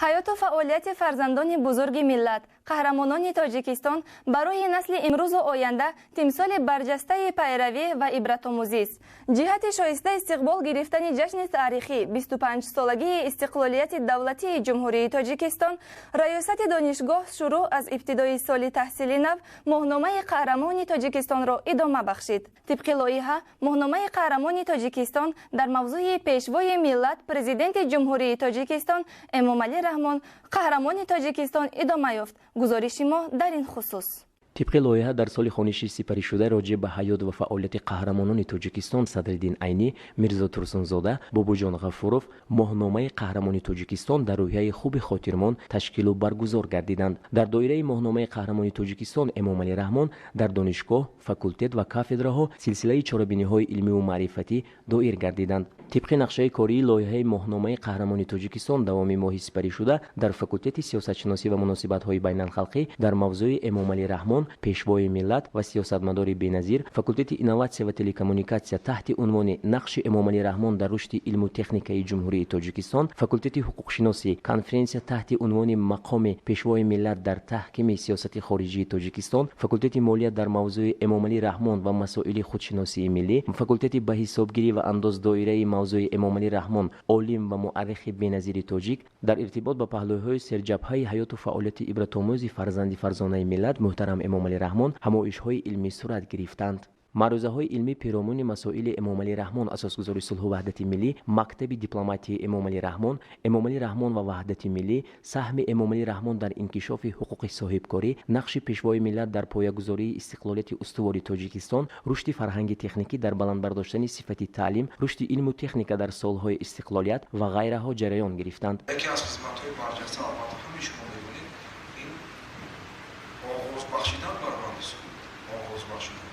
Ҳаёту фаъолияти фарзандони бузурги миллат, қаҳрамонони Тоҷикистон барои насли имрӯзу оянда тимсоли барҷастаи пайравӣ ва ибратомӯзист. Ҷиҳати шоиста истиқбол гирифтани ҷашни таърихӣ 25-солагии истиқлолияти давлатии Ҷумҳурии Тоҷикистон, раёсати донишгоҳ шурӯъ аз ибтидои соли таҳсили нав моҳномаи Қаҳрамони Тоҷикистонро идома бахшид. Тибқи лоиҳа, моҳномаи Қаҳрамони Тоҷикистон дар мавзӯи Пешвои миллат, Президенти Ҷумҳурии Тоҷикистон Эмомалӣ Раҳмон, Қаҳрамони Тоҷикистон идома ёфт. Гузориши мо дар ин хусус. Тибқи лоиҳа, дар соли хониши сипаришуда роҷеъ ба ҳаёт ва фаъолияти қаҳрамонони Тоҷикистон Садриддин Айнӣ, Мирзо Турсунзода, Бобоҷон Ғафуров моҳномаи Қаҳрамони Тоҷикистон дар рӯҳияи хуби хотирмон ташкилу баргузор гардиданд. Дар доираи моҳномаи Қаҳрамони Тоҷикистон Эмомалӣ Раҳмон дар донишгоҳ, факултет ва кафедраҳо силсилаи чорабиниҳои илмиву маърифатӣ доир гардиданд. Тибқи нақшаи кории лоиҳаи моҳномаи Қаҳрамони Тоҷикистон, давоми моҳи сипаришуда дар факултети сиёсатшиносӣ ва муносибатҳои байналхалқӣ дар мавзӯи Эмомалӣ Раҳмон, пешвои миллат ва сиёсатмадори беназир, факултети инноватсия ва телекоммуникатсия таҳти унвони Нақши Эмомалӣ Раҳмон дар рушди илму техникаи Ҷумҳурии Тоҷикистон, факултети ҳуқуқшиносӣ конференсия таҳти унвони Мақоми пешвои миллат дар таҳкими сиёсати хориҷии Тоҷикистон, факултети молия дар мавзӯи Эмомалӣ Раҳмон ва масоили худшиносии миллӣ, факултети ба ҳисобгирӣ ва андоз доираи мавзӯи Эмомалӣ Раҳмон, олим ва муаррихи беназири тоҷик дар иртибот ба паҳлӯҳои серҷабҳаи ҳаёту фаъолияти ибратомӯзи фарзанди фарзонаи миллат муҳтарам Эмомалӣ Раҳмон ҳамоишҳои илмӣ сурат гирифтанд. Маърузаҳои илмӣ перомуни масоили Эмомалӣ Раҳмон, асосгузори сулҳу ваҳдати миллӣ, мактаби дипломатияи Эмомалӣ Раҳмон, Эмомалӣ Раҳмон ва ваҳдати миллӣ, саҳми Эмомалӣ Раҳмон дар инкишофи ҳуқуқи соҳибкорӣ, нақши пешвои миллат дар поягузории истиқлолияти устувори Тоҷикистон, рушди фарҳанги техникӣ дар баланд бардоштани сифати таълим, рушди илму техника дар солҳои истиқлолият ва ғайраҳо ҷараён гирифтанд. Яке аз хизматҳои барҷаста, албатта, ҳамаи шумо медонед, ин оғоз бахшидан ба раванди сулҳ, оғоз бахшидан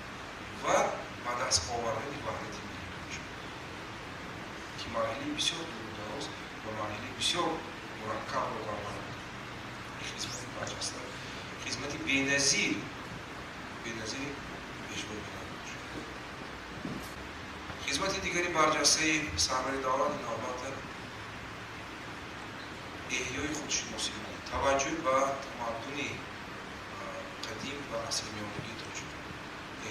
ва ба даст овардани ваҳдати миллӣ мебошад, ки марҳилаи бисёр дурудароз ва марҳилаи бисёр мураккабро дар бар хизмати барҷаста, хизмати беназир, беназири пешвои миллат мебошад. Хизмати дигари барҷастаи сарвари давлат ин, албатта, эҳёи худшиносӣ, таваҷҷӯҳ ба тамаддуни қадим ва асримиёнагии тоҷикон,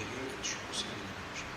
эҳёи худшиносӣ мебошад.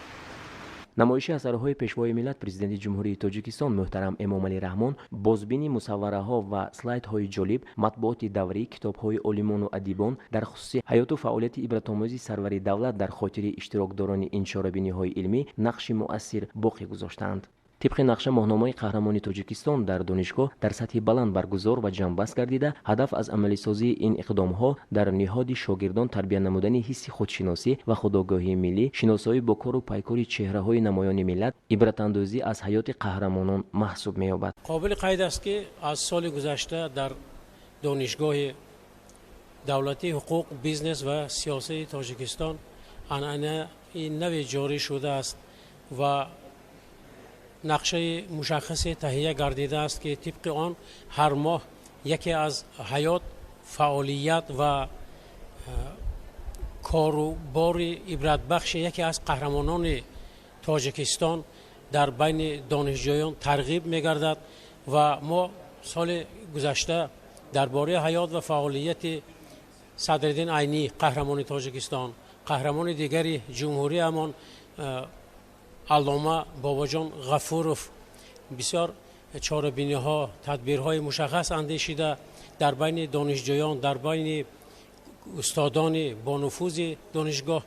Намоиши асарҳои пешвои миллат, Президенти Ҷумҳурии Тоҷикистон муҳтарам Эмомалӣ Раҳмон, бозбини мусаввараҳо ва слайдҳои ҷолиб, матбуоти даврӣ, китобҳои олимону адибон дар хусуси ҳаёту фаъолияти ибратомӯзи сарвари давлат дар хотири иштирокдорони ин чорабиниҳои илмӣ нақши муассир боқӣ гузоштаанд. Тибқи нақша, моҳномаи Қаҳрамони Тоҷикистон дар донишгоҳ дар сатҳи баланд баргузор ва ҷамъбаст гардида, ҳадаф аз амалисозии ин иқдомҳо дар ниҳоди шогирдон тарбия намудани ҳисси худшиносӣ ва худогоҳии миллӣ, шиносоӣ бо кору пайкори чеҳраҳои намоёни миллат, ибратандозӣ аз ҳаёти қаҳрамонон маҳсуб меёбад. Қобили қайд аст, ки аз соли гузашта дар Донишгоҳи давлатии ҳуқуқ, бизнес ва сиёсати Тоҷикистон анъанаи наве ҷорӣ шудааст ва нақшаи мушаххасе таҳия гардидааст, ки тибқи он ҳар моҳ яке аз ҳаёт, фаъолият ва кору бори ибратбахши яке аз қаҳрамонони Тоҷикистон дар байни донишҷӯён тарғиб мегардад. Ва мо соли гузашта дар бораи ҳаёт ва фаъолияти Садриддин Айнӣ, қаҳрамони Тоҷикистон, қаҳрамони дигари ҷумҳуриямон аллома Бобоҷон Ғафуров бисёр чорабиниҳо, тадбирҳои мушаххас андешида, дар байни донишҷӯён, дар байни устодони бонуфузи донишгоҳ.